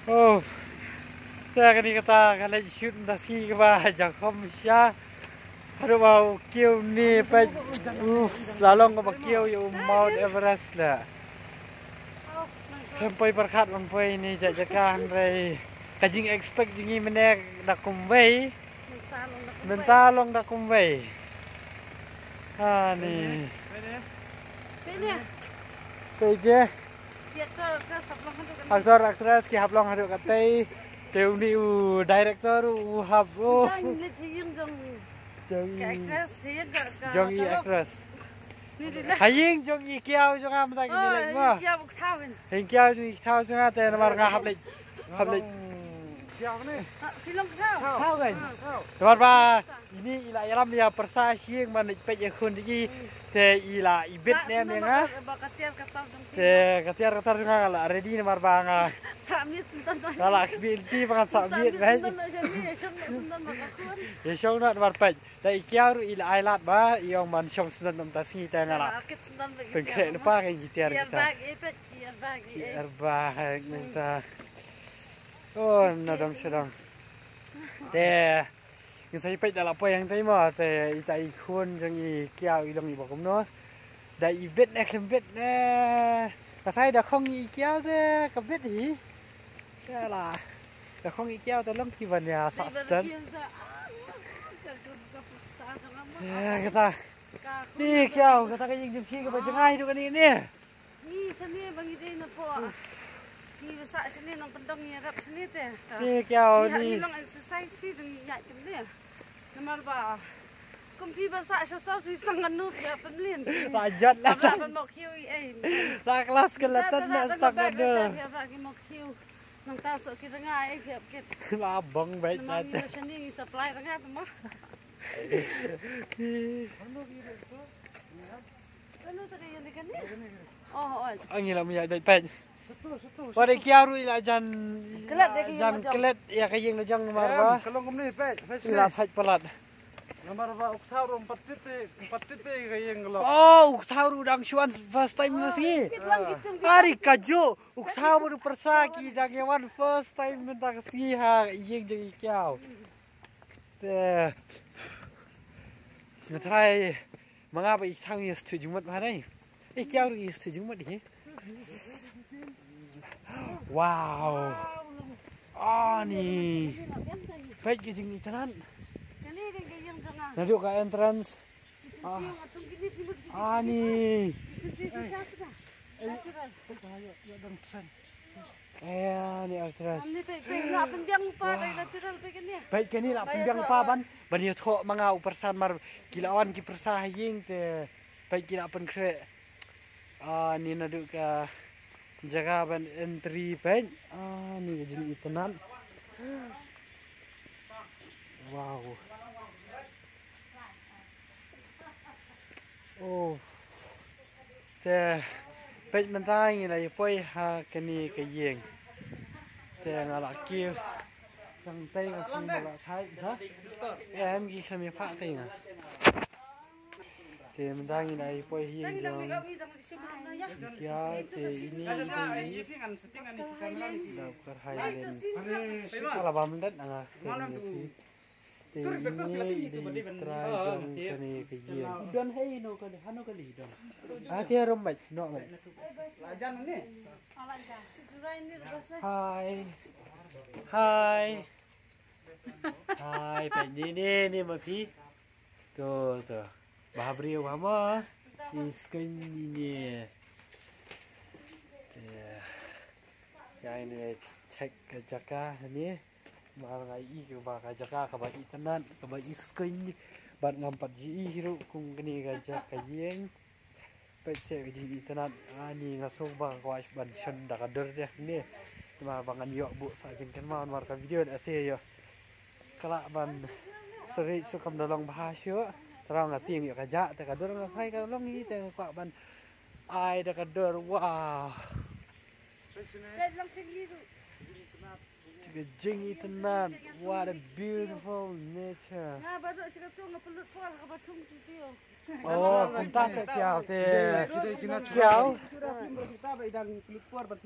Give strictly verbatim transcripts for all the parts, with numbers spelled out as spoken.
Oh, te kane kata ka leit shoot mynta sngi kaba jangkhom shisha. Haduh ba u kiew ne peit. Uf, la long kaba kiew ïa u Mount Everest la. Khlem poi pyrkhat ban poi ne jaka jaka hynrei ka jing expect jong ngi mynne da kumwei. Mynta long da kumwei. Ha ne. Peit ne. Peit je. Actor, actress ki hap long haduh katei. Te une u director u hap u. Jong i actress. Ha ïing jong i kiaw jong nga mynta kine leit mo. Ha ïing kiaw jong i kiaw jong nga te namar nga hap leit. Hap leit. Thaw kan. Namar ba ini i la ïalam ïa pyrsa sha ïing ban leit peit ïa khun jong i te i la i bit ne em ïa nga. Te ka tiar ka tar jong nga la ready namar ba nga. Nga la khmih lynti ba ngan sah miet beit. Ïa shong noh namar peit. Da i kiaw ruh i la ai lad ba i ong ban shong syndon mynta sngi te nga la pynkhreh lypa ka ki tiar kita. Ki airbag mynta. Oh, na dong sha dong. Te Ngi sa ïa peit da la poi hangtei mo te ita i khun jong i kiaw i long i ba kumno. Da i bit ne khlem bit ne. Ka sai da khong i kiaw te ka bit hi. Te la. Da khong i kiaw te long ki ban ïa sah step. Te kata. Ni kiaw kata ka ïing jong ki kaba jngai tu kane ne. Ngi shane ba ngi dei na pdeng. Ngi ba sah shane nang pyndong ngi ïarap shane te. Ni kiaw ni. Ngi long exercise phi ba ngi ïaid kumne. Namar ba kum phi ba sah sha sor phi sdang kano phi ïa pynlin. La jot la. Ban mok khiew i ei. La klas ka la tan na sdang kano. Phi ïa ba ki mok khiew. Nang ta so ki rnga ei phi ïa kit. La bong beit na. Namar ngi ba shane ngi supply rnga te ma. Ang ila mia bait pait. Wa de kiaw ruh ila jan klet ïa ka ïing la jong namar ba. Ka long kumne pait. Ila thait palat. Namar ba u kthaw ruh pat tit ïa ka ïing ka long. Oh, u kthaw ruh dang shu wan first time na sngi. Ari kajuh u kthaw ruh pyrsa ki dang ïa wan first time mynta ka sngi ha ïing jong i kiaw. Te nga tharai ma nga ba i thang ïa stu jingmut ma dei. I kiaw ïa stu jingmut hi. Wow. Ani. Peit ki jing i tanan. Naduh ka entrance. Ani. Eh, ni actress. Peit kane la pynbiang pa ban ban ïathoh ma nga u pyrsa mar ki la wan ki pyrsa ha ïing te peit ki la pynkhreh. Ani naduh ka jaka ban entry peit. Ani ka jingitynnad. Wow. Oh. Te peit mynta ngi la ïa poi ha kane ka ïing. Te nga la kiew. Tang tei nga sngewbha la thait ha. Em ki kham ïa pha tei nga. Te mynta ngi la ïa poi hi jong i kiaw te ini ini. Dap kar hai len. Ala bam den anga te ini. Te ini i trai jong kane ka ïing. Don hei no kane hano kane don. Ah, te rom bait no bait. Hai. Hai. Hai, bait ni ni ni ma phi. To to. Ba briew ba ma. Is kan ni ni. Ya. Ya ini check ka jaka ni. Mar nga i kaba ka jaka kaba itynnad kaba iskeiñ bad ngam pat ju i hi ruh kum kane ka jaka ïing. Peit seh ka jingitynnad ani nga sngew ba kwah ban shon da ka dur te ne. Namar ba ngan ïoh buh sa jingkynmaw namar ka video da se ïoh. Ka lah ban syreit shu kam da long bha shuh. Tang nga tieng ïoh ka jah te ka dur nga sai ka long hi te nga kwah ban ai da ka dur. Wah. Peit lang sien hi ruh. Ka jingitynnad, what a beautiful nature. Nga baroh shi kato nga pynlut por ha kaba thung syntiew. Oh, kumta sa Kiaw te. Kiaw.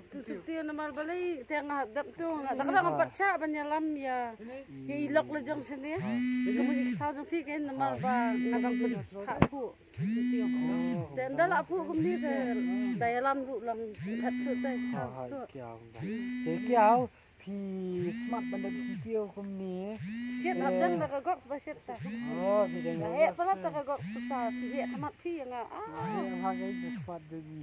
Thung syntiew namar balei te nga dap to nga dak dak nga pat shah ban ïalam ïa. Ïa i lok la jong shane. Ka mut i ksaw jong phi kein namar ba nga dang pynlut ha phuh. Te ynda la phuh kumne te da ïalam ruh lang. Hat shuh te. Ha, ha, Kiaw. Te Kiaw, phi smat ban dep syntiew kumne. Shit, hap dang da ka gok ba shit ta. Oh, phi dang da ka gok. Heh palat da ka gok ba sa phi heh ka mat phi ïa nga. Ah. Heh ha ka smat baby.